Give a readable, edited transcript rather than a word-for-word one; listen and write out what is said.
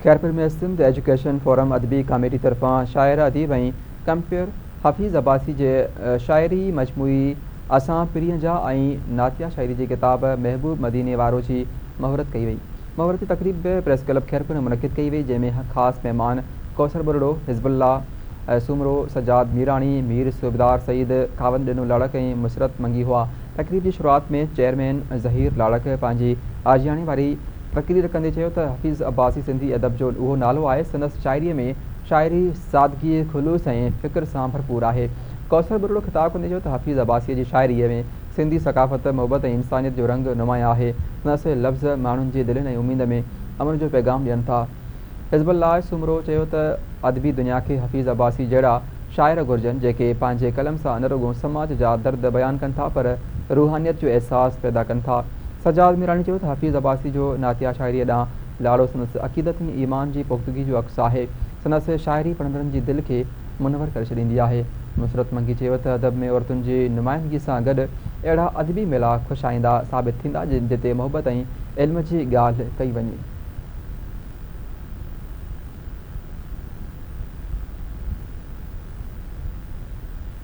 Khairpur ۾ Sindh education forum ادبي committee طرفان شاعر، اديب ۽ ڪمپيئر حفيظ عباسي جي شاعري مجموعي اسان پرينء جا ۽ نعتيه شاعري جي ڪتاب محبوب مديني وارو جي مهورت ڪئي وئي. مهورتي تقريب به پريس ڪلب خيرپور ۾ منعقد ڪئي وئي جنهن ۾ خاص مهمان ڪوثر ٻرڙو، حزب الله سومرو، سجاد ميراڻي، مير صوبيدار سعيد، خاوند ڏنو لاڙڪ ۽ مسرت منگي هئا. تقريب جي شروعات ۾ چيئرمين ظهير لاڙڪ پنهنجي آجياڻي واري تقرير ڪندي چيو ته حفيظ عباسي سنڌي ادب جو اهو نالو آهي، سندس شاعريء ۾ شاعري سادگي، خلوص ۽ فڪر سان ڀرپور آهي. ڪوثر ٻرڙو خطاب ڪندي چيو ته حفيظ عباسيء جي شاعريء ۾ سنڌي ثقافت، محبت ۽ انسانيت جو رنگ نمايان آهي. سندس لفظ ماڻهن جي دلين ۽ اميد ۾ امن جو پيغام ڏين ٿا. حزب الله سومرو چيو ته ادبي دنيا کي حفيظ عباسي جهڙا شاعر گهرجن، جيڪي پنهنجي قلم سان نه رڳو سماج جا درد بيان ڪن ٿا پر روحانيت جو احساس پيدا ڪن ٿا. سجاد ميراڻي چيو ته حفيظ عباسي جو نعتيه شاعريء ڏانهن لاڙو سندس عقيدت ۽ ايمان جي پختگي جو عڪس آهي. سندس شاعري پڙهندڙن جي دل کي منور ڪري ڇڏيندي آهي. مسرت منگي چيو ته ادب ۾ عورتن جي نمائندگي سان گڏ اهڙا ادبي ميلا خوش آئنده ثابت ٿيندا جتي محبت ۽ علم جي ڳالهه ڪئي وڃي.